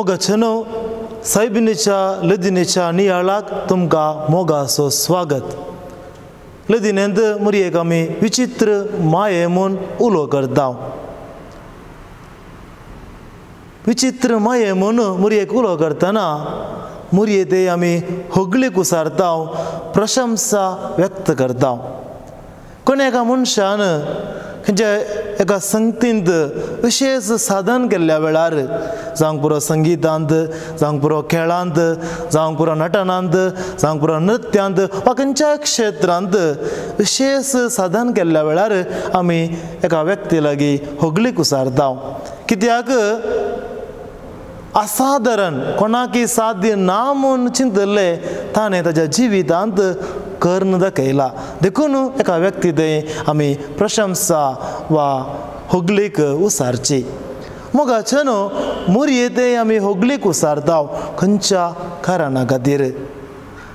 मोगाचेनो सायबिणीच्या लदिनेच्या नियाळाक तुमकां मोगाचो स्वागत. लदिनेंत मुरयेक आमी विचित्र माये म्हूण उलो करता. विचित्र माये म्हूण मुरयेक उलो करतना मुरये ते आमी होगळीक उसारता, प्रशंसा व्यक्त करता. कोण एका मनशान खंयच्या एका संगतींत विशेष साधन केल्ल्या वेळार, जावंक पुरो संगितांत, जावंक पुरो खेळांत, जावंक पुरो नटनांत, जावंक पुरो नृत्यांत वा खंयच्याय क्षेत्रांत विशेष साधन केल्ल्या वेळार आमी एका व्यक्ती लागीं होगळीक उसारता. कित्याक असाधारण कोणाकी साध्य ना म्हूण चिंतलें ताणें ताज्या जिवितांत कर्ण दाखयला. देखून एका व्यक्ती थंय आमी प्रशंसा वा होगळीक उसारची. मोगाचे न्हू मोरये ते आमी होगळीक उसारता खंयच्या कारणा खातीर.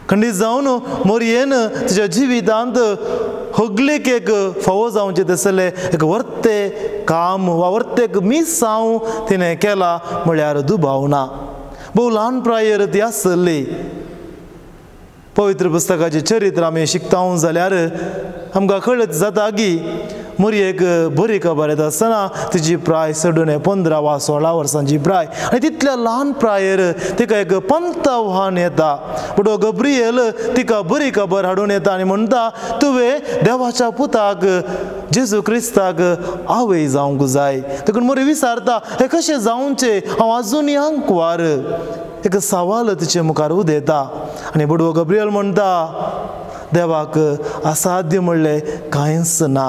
खंडीत जावन मोरयेन तिच्या जिवितांत होगळीक एक फावो जावचें तसलें एक वर्ते काम वा वर्ते एक मिसांव तिणें केला म्हळ्यार दुबाव ना. भोव ल्हान प्रायेर ती आसली. पवित्र पुस्तकाचें चरित्र आमी शिकता जाल्यार आमकां कळत जाता की मोरयेक बरी खबर येता आसतना तिची प्राय चडून 15 वा 16 वर्सांची प्राय आनी तितल्या ल्हान प्रायेर तिका एक पंतवान येता. पूण गब्रियल तिका बरी खबर हाडून येता आनी म्हणटा, तुवें देवाच्या पुताक जेजू क्रिस्ताक आवय जावंक जाय. देखून मोरी विचारता, हें कशें जावचें, हांव आजुनूय आंकवार. एक सवाल तिचे मुखार उदयता आनी बडवो गब्रियल म्हणटा, देवाक असाध्य म्हणलें कांयच ना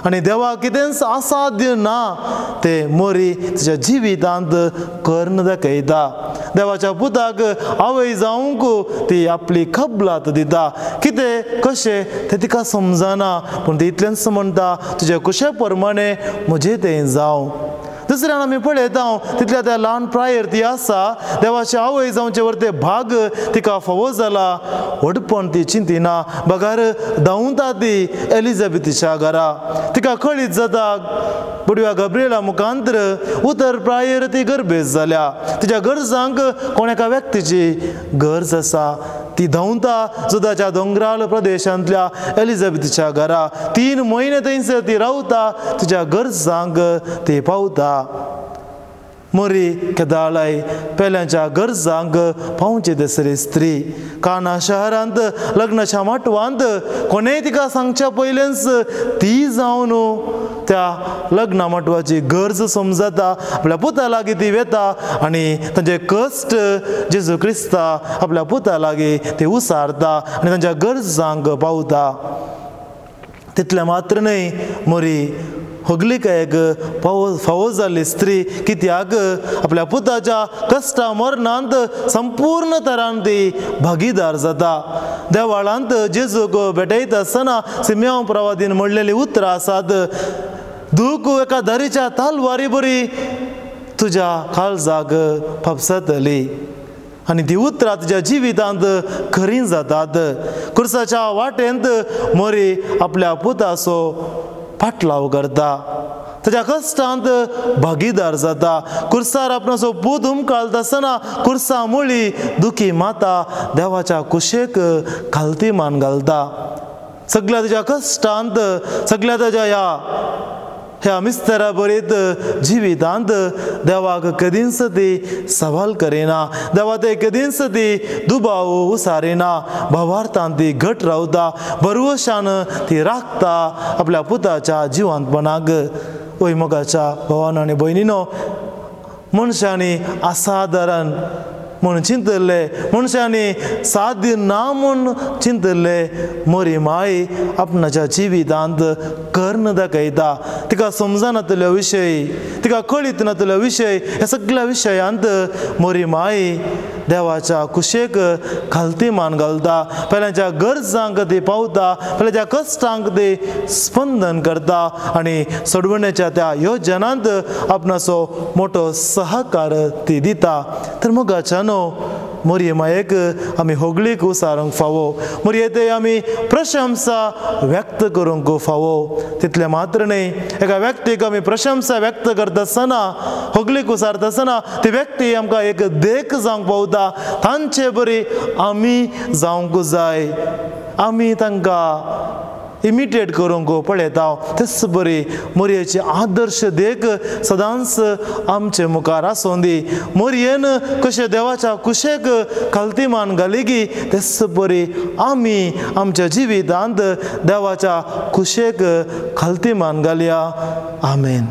आनी देवाक कितेंच असाध्य ना तें मोरी तिच्या जिवितांत कर्ण दाखयता. देवाच्या पुताक आवय जावंक ती आपली कबलात दिता. कितें कशें तें तिका समजना, पूण ती इतलेंच म्हणटा, तुज्या कुशे प्रमाणे म्हजें तें जावं. दुसऱ्यान आमी पळयता तितल्या त्या ल्हान प्रायेर ती आसा, देवाची आवय जावचे वरते भाग तिका फावो जाला. व्हडपण ती चिंतिना बगार धांवता ती एलिझाबेथीच्या घरा. तिका कळीत जाता बुडव्या गब्रियला मुखांतर उतर प्रायेर ती गर्भेस्त जाल्या. तिच्या गरजांक कोण एका व्यक्तीची गरज आसा. ती धांवता जुदाच्या दोंगराळ प्रदेशांतल्या एलिझाबेथीच्या घरा. 3 म्हयने थंयसर ती रावता, तिच्या गरजांक ती पावता. मोरी केदाळाय पेल्यांच्या गरजांक पावचे तसली स्त्री काना शहरांत लग्नाच्या माटवांत कोणेय तिका सांगच्या पयलेंच ती जावन त्या लग्ना माटवाची गरज समजता. आपल्या पुता लागीं ती वेता आनी तांचे कश्ट जेजू क्रिस्ता आपल्या पुता लागीं ती उसारता आनी तांच्या गरजांक पावता. तितलें मात्र न्हय, मोरी होगलिकायेक फावो जाल्ली स्त्री कित्याक आपल्या पुताच्या कश्टा मरणांत संपूर्ण तरान ती भागीदार जाता. देवाळांत जेजूक भेटयता आसतना सिम्यांव प्रवादीन म्हणलेलीं उतरां आसात, दूख एका दारीच्या तालवारी बरी तुज्या काळजाक फापसतली. आनी ती उतरां तुज्या जिवितांत खरीं जातात. कुर्साच्या वाटेंत मोरी आपल्या पुताचो फाटलाव करता, ताच्या कश्टांत भागीदार जाता. कुर्सार आपणाचो पूत हुमकाळता आसतना कुर्सा मुळी दुखी माता देवाच्या कुशेक खालती मान घालता. सगळ्या ताच्या कश्टांत, सगळ्या ताच्या ह्या मिस्तरा बरीत जिवितांत देवाक कदींच ती सवाल करिना, देवा ते कदींच ती दुबाव उसारिना. भावार्थान ती घट रावता, भरवशान ती राखता आपल्या पुताच्या जिवंतपणाक. वय मोगाच्या भावान आनी भयणीनो, मनशांनी असाधारण म्हूण चिंतलें, मनशांनी साध्य ना म्हूण चिंतलें, मोरी माय आपणाच्या जिवितांत कर्ण दाखयता. तिका समजनातलो विशय, तिका कळीत नातलो विशय, ह्या सगळ्या विशयांत मोरी माय देवाच्या कुशेक खालती मान घालता. पेल्यांच्या गरजांक ती पावता, पेल्यांच्या कश्टांक ती स्पंदन करता आनी सोडवण्याच्या त्या योजनांत आपणाचो मोठो सहकार ती दिता. तर मोगाच्या न्हू मोरये मायेक आमी होगळीक उसारूंक फावो, मोरये ते आमी प्रशंसा व्यक्त करूंक फावो। तितलें मात्र न्हय, एका व्यक्तीक आमी प्रशंसा व्यक्त करता आसतना, होगळीक उसारता आसतना ती व्यक्ती आमकां एक देख जावंक पावता। तांचे बरी आमी जावंक जाय, आमी तांकां इमिटेट करूंक पळयता। तेच बरी मोरयेची आदर्श देख सदांच आमचे मुखार आसूं दी। मोरयेन कशें देवाच्या कुशेक खालती मान घाली गी, तेच बरी आमी आमच्या जिवितांत देवाच्या कुशेक खालती मान घालया। आमेन।